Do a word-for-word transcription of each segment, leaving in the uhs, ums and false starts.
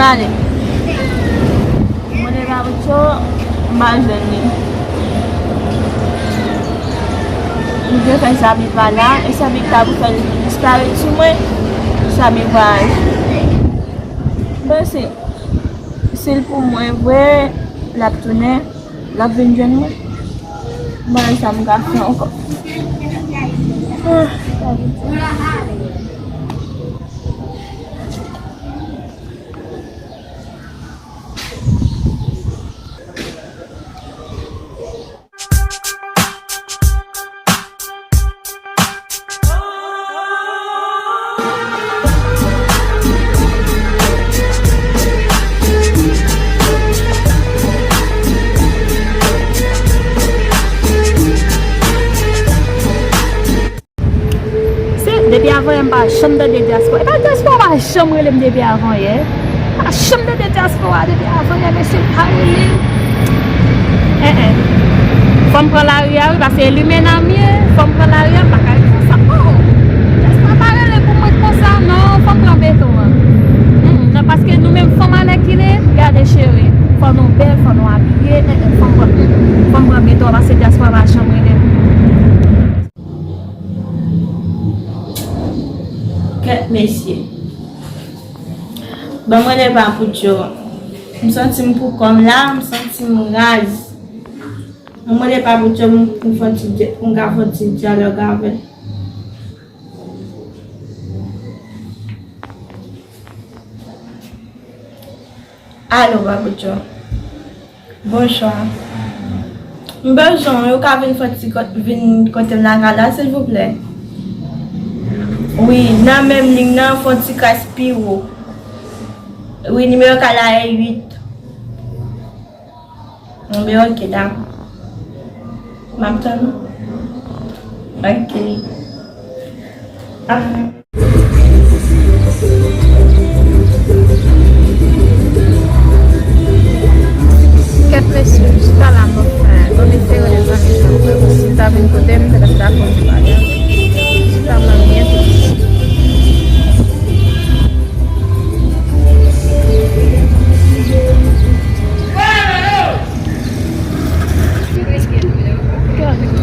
Ale. Mwen te pa pou cho, m pa jwenn li. M te fè Samy pa la, e Samy ta pou fè l disparèt sou mwen, Samy pa al. M panse, si l pou mwen vre, l ap tounen, l ap vin jwenn mwen. M pa wè sa m ka fè ankò. Ah. Se depi avan yè m pa janm tande dyaspora. E pa dyaspora pa janm rele m depi avan yè. Pa janm tande dyaspora depi avan yè, mesye pa rele m. En, en. Fò m pran lari a wi, paske Limenna m ye. Fò m pran lari a, m pa ka ret konsa. Oh! Dyaspora pa rele pou m ret konsa, non. Fò m pran beton an. Hmm, non, paske nou menm fanm alèkile, gade cheri. Fò nou bèl, fò nou abiye. En, en, fò m pran, fò m pran beton an, paske dyaspora pa janm rele m. Kèt mesye. Ban mwen de pa pou Djo. M santi m pou kò m la, m santi m raz. Ban mwen de pa pou Djo, pou m fè ti dya-, pou m ka fè ti dyalòg avè l. Alo, Baboucho. Bonswa. M bezwen w, ou ka vin fè ti kot, vin kote m lakay la, silvouplè? Wi, nan menm liy nan, fè yon ti kras pi wo. Wi, nimewo kay la e uit. Bon, ben, ok, dakò. M ap tann ou. Ok. Ah. Kèt mesye, m chita la, m ap fè. Bon, mesye, yo, lèzanmi, jan m fè. Si m ta vin kote m, petèt m ta fè yon ti bagay. M chita la byen tou.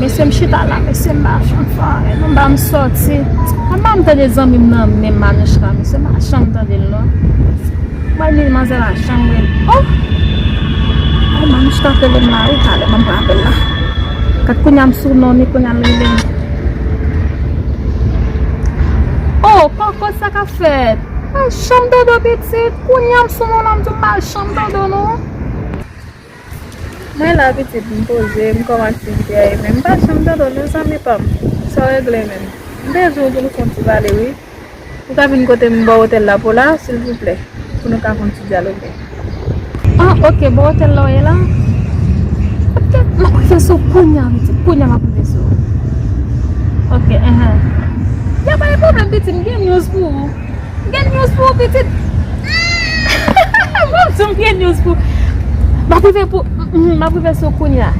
Mesye, m chita la, mesye, m pa janm fè anyen, non, m pa m sòti. M pa m tande zanmi m nan menm Manouchka, mesye, m pa janm tande l, non. Mwen li manzè la janm rele. Oh! Ay, Manouchka rele m la, wi, talè, ban m pran apèl la. Kat kounye a m sou non, ni kounye a l rele m. Oh, kòkòt, sa k ap fèt? Pa janm tande w, pitit. Kounye a m sou non, non, m di w m pa janm tande w, non. Mwen la, pitit, m poze, m kòm aktivite a ye, men m pa janm tande w, non, zanmi pa m. Sa w regle menm? M bezwen w pou nou fè yon ti pale, wi. Ou ka vin kote m bò otèl la pou la, silvouplè, pou nou ka fè yon ti dyaloge. Ah, ok, bò otèl la w ye la? Ok, m ap rive sou w kounye a, pitit, kounye a m ap rive sou w. Ok, enhen. Ya, pa gen pwoblèm, pitit, m gen news pou ou. M gen news pou ou, pitit. Mwen di w m gen news pou ou. M ap rive pou, m, m, m ap rive sou kounye a.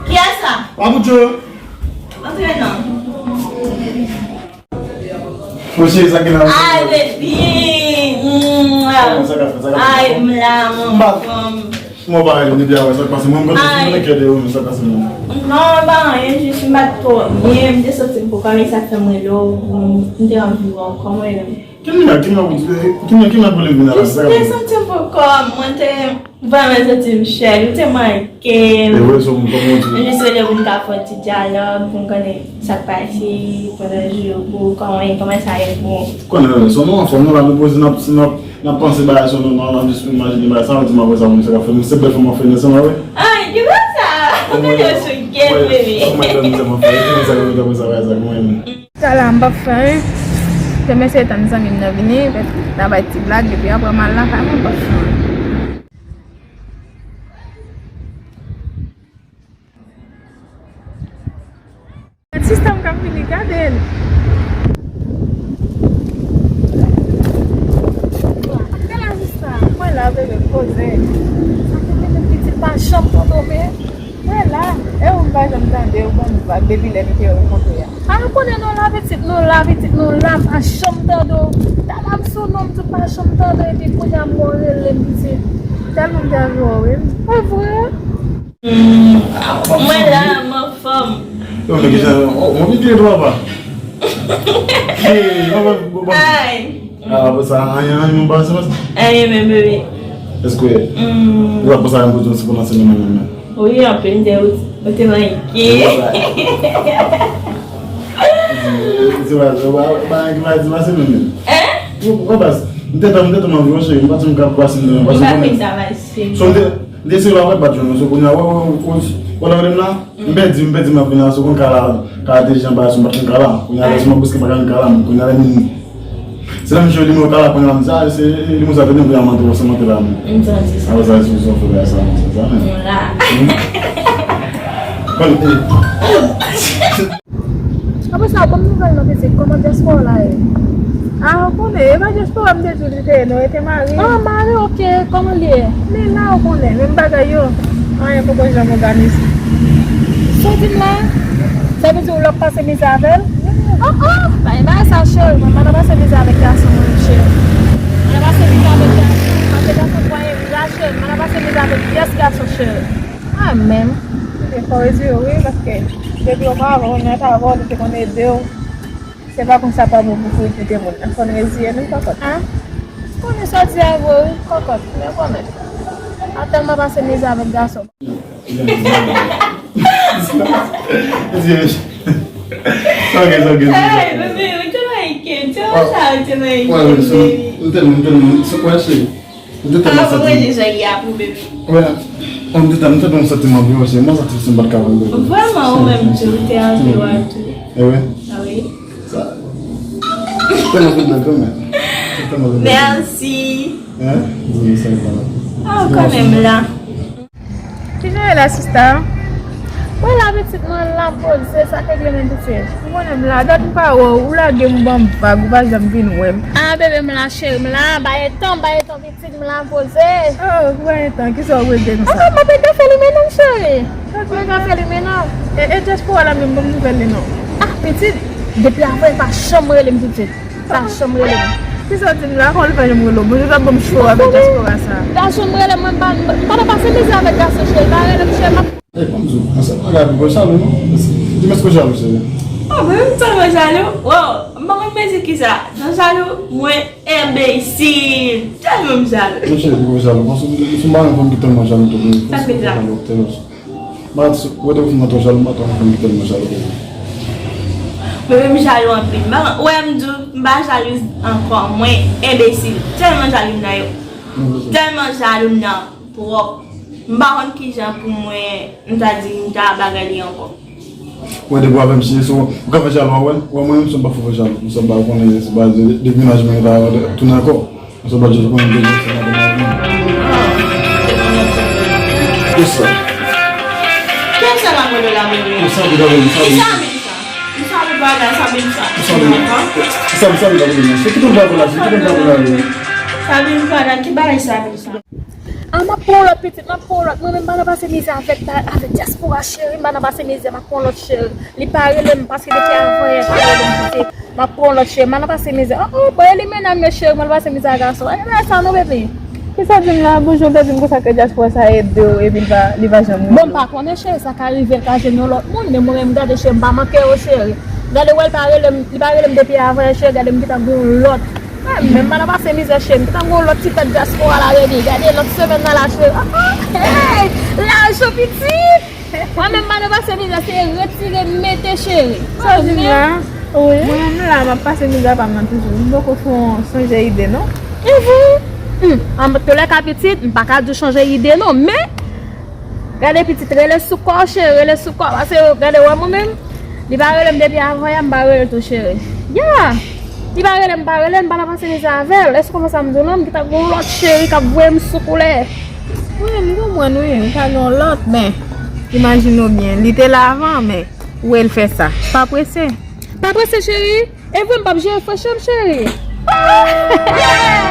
Kiyès sa? Papoucho. Antre non. Monchè, sa gen la? Ay, baby. Mwah. Sa ka fè, sa ka fè. Ay, m la, mon fanm. Mwen pa rele depi avè, sa k pase? Mwen, m kontan si mwen kè de ou, sa k pase, mwen? Non, pa anyen, jis m pa t twò byen, m te santi m poko, men sa fè m rele w, m te anvi wè w, kòman w ye menm? Ki nèg, ki nèg, ki nèg, ki nèg vle vin la? Jis m te santi m poko, mwen te vrèman santi m chèl, ou te manke m. E vre, so, m konprann. M jis rele pou n ka fè yon ti dyalòg, pou m konnen sa k pase pandan jou yo pou ou, kòman, kòman sa ye pou ou? Konnen, so nou anfòm, nou la, nou poze, n ap, n ap N ap panse bagay sou nou, nou, nou jis imajine bagay sa, nou di m apre sa, moun sa ka fè nou se bèl fanm ap fè nou ansanm avè. Ay, ki bagay sa? Ou mete yo sou gèt, bebe. Mwen menm, se mwen fè, se mwen sa ki mete apre sa, bagay sa, mwen menm. Sa la, m p ap fè anyen. Se m eseye tann zanmi m nan vini, epi n a bay ti blag, epi apre m al lakay mwen, m p ap fè anyen. Gad sista m k ap vini, gade l. Gade la sista. Mwen la, bebe, poze. Sa fè mwen pitit pa janm tande w, men mwen la. E ou M pa janm tande w ban m vag depi lè nou te rankontre a. A, nou konnen nou la pitit, nou la pitit, nou la, m pa janm tande w. Talè m sou non m di w pa janm tande w, epi kounye a m wè w rele m pitit. Tèlman m te anvi wè w, wi. E vre? Mwen la, m anfòm. Yo, men kijan, oh, mwen vin vye dwa pa. Hey, mwen, mwen, mwen. Ay. Ah, pou sa, anyen, anyen, mwen pa se mas. Anyen, men, bebe. Èske, mm, ou pa panse a yon kote, se pou nan se menm, menm, menm? Wi, anpil, m te, m te manke. Se pa, se pa, pa, pa, se pa, se pa, se menm, menm. Hein? Ou, ou pa, m te tann, m te tann anvi, cheri, m pa t janm ka pase, m te, m pa t janm konnen. Ou pa fè sa, ma chérie. So, m te, m te eseye la, wè, pa t jwenn, so, kounye a, wè, wè, wè, wè, wè, wè, m pèdi, m pèdi, m ap vin la, so, konn ka la, ka te jan ba, so, m pa t konn ka la. Kounye a, lè si m ap boske, m pa ka vin ka la, kounye a, lè m Se nan misye li mwen kala kounye a m di, ah, se li mwen sa te mwen vle a mante, se mante la mwen. M santi sa. Apre sa, se yon fè sa, se sa menm. Mwen la. Bon, e. Apre sa, bon nouvèl nan pitit, kòman dyaspora la ye? Ah, ou konnen, e pa dyaspora m te di w li te ye, non, e te mari. Ah, mari, ok, kòman l ye? Li la, ou konnen, menm bagay yo. Anyen poko janm òganize. Sa w di m la? Sa vle di w l ap pase mizè avè l? Oh, oh! Bay bagay sa, cheri. Mwen pa nan pase mizè avèk gason, mwen, cheri. Mwen nan pase mizè avèk gason. Pase gason kwaye m la, cheri. Mwen nan pase mizè avèk pyès gason, cheri. Ah, menm. Ebyen, fò w reziye w, wi, paske depi oparavan, moun nan ta avè w, li te konn ede w. Se pa konsa pa bon pou frekante moun nan. Fò n reziye nou, kòkòt. Ah, konnen sa w di a vre, wi, kòkòt. Men konnen. A tèlman pase mizè avèk gason. Sa gen, sa gen, sa gen. Hey, bebe, ou te manke, ou te manke, ou te manke, baby. M te, m te, m te, se kwa, cheri? M te tèlman santi. Ah, mwen deja y a pou bebe. Wè, m te tèlman, m te tèlman santi m anvi, wè, cheri. Mwen santi si m pa t ka vin bebe. Vrèman, ou menm tou, ou te anvi wè tou. E wi? Ah wi. Sa. Tèlman vin bebe, men. Tèlman vin bebe. Mèsi. Hein? Di m sa, voilà. Ah, kanmenm la. Kijan w ye la, sista? Mwen la, pitit, mwen la poze, sa k regle menm, pitit? Ou konnen m la, dat m pa wè w, ou lage m, ou ban m vag, ou pa janm vin wè m. Ah, bebe, m la, cheri, m la, ba e tan, ba e tan, pitit, m la poze. Oh, ou ba e tan, kisa w poze konsa? Ah, m ap ede fè limen an, cheri. M ap ede fè limen an. E, e dyaspora la menm, ban m nouvèl li non. Ah, pitit, depi avan, li pa janm rele m, pitit. Pa janm rele m. Kisa w di m la? Kòman li pa janm rele w? Bonjou, t ap ban m cho avèk dyaspora sa. Pa janm rele m, mwen pa, m pa nan pase mizè avèk gason, cheri. Pa rele m, cheri, m ap... Ey, ban m di w, ansanm ak Gaby, ou jalou, non? Di m èske w jalou, cheri? Oh, men m tèlman jalou. Wow, m pa konn mezi kisa. Nan jalou, mwen enbesil. Tèlman m jalou. Non, cheri, ou jalou. Bon, si, si m pa yon fanm ki tèlman jalou tou, wi. Sa k fè jalou? Tèlman. Marat, ou te fè m twò jalou, m pa t wè yon fanm ki tèlman jalou ke sa. Mwen menm jalou anpil. M pa, ou wè m di w, m pa jalouz ankò. Mwen enbesil. Tèlman jalou m nan yo. Tèlman jalou m nan twòp. M pa konn kijan pou mwen, m ta di, m ta bagay li ankò. Ou wè depi w avè m, si se ou, ou ka fè jalou a, wè, ou wè mwen menm, si m pa fè jalou. Sa m pa konnen, se pa de, de, de menaj mwen ta tounen ankò. Sa pa jis konnen de sa nan mwen. Kisa? Kisa la mwen la mwen? Kisa ki ta vle sa? Kisa Melissa? Kisa Melissa? Kisa Melissa? Kisa Melissa? Kisa Melissa? Kisa Melissa? Sabine Fada, ki bagay Sabine sa? Ah, m ap pran lòt pitit, m ap pran lòt. Mwen menm m pa nan pase mizè avèk, avèk dyaspora cheri, m pa nan pase mizè, m ap pran lòt cheri. Li pa rele m paske depi avan yè pa rele m pitit. M ap pran lòt cheri, m pa nan pase mizè. Oh, oh, bon, e li menaj m yo cheri, mwen pase mizè a gason. E, e sa non, baby. Kisa di m la, bonjou, baby, m konsa ke dyaspora sa ede w, epi li pa, li pa janm rele w. Bon, m pa konnen cheri, sa ka rive l ka jwenn yon lòt moun, men mwen menm gade cheri, m pa manke yo cheri. Gade wè l pa rele m, li pa rele m depi avan yè cheri, gade m gentan gen yon lòt. Mwen menm m pa nan pase mizè cheri, m gentan gen yon lòt ti tèt dyaspora la, baby. Gade lòt semèn nan la cheri. Ah, ah, hey, lajan pitit. Mwen menm m pa nan pase mizè, se retire mete cheri. Sa w di m la? Wi. Mwen menm la, m ap pase mizè pa m nan toujou. M poko fon chanje ide non. Ehe. Hmm. Antoulèka pitit, m pa ka di w chanje ide non, men gade pitit, rele sou kò w cheri, rele sou kò w. Paske gade wè mwen menm, li pa rele m depi avan yè, m pa rele l tou cheri. Ya. Li pa rele m, pa rele m, m pa nan pase mizè avè l. Èske w konprann sa m di w lan? M gentan gen yon lòt cheri k ap voye m sou koulè. Wi, m konprann wi, ou ka gen yon lòt, men imajine w byen, li te la avan, men ou wè l fè sa. Pa prese. Pa prese, cheri. E vre, m p ap jere freche m, cheri.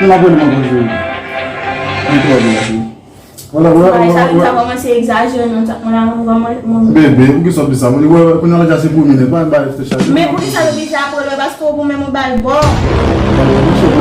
Nou la pwele mwen konjou. Mwen twò byen la tou. Wala, wala, wala, wala. Sa kòmanse egzajere non, sa mwen la mwen mwen mwen. Bebe, poukisa w di sa? Mwen wè kounye a la se pou mwen, pa ba F T chaje. Men poukisa yo oblije apre lè paske ou pou menm ou ba l bò.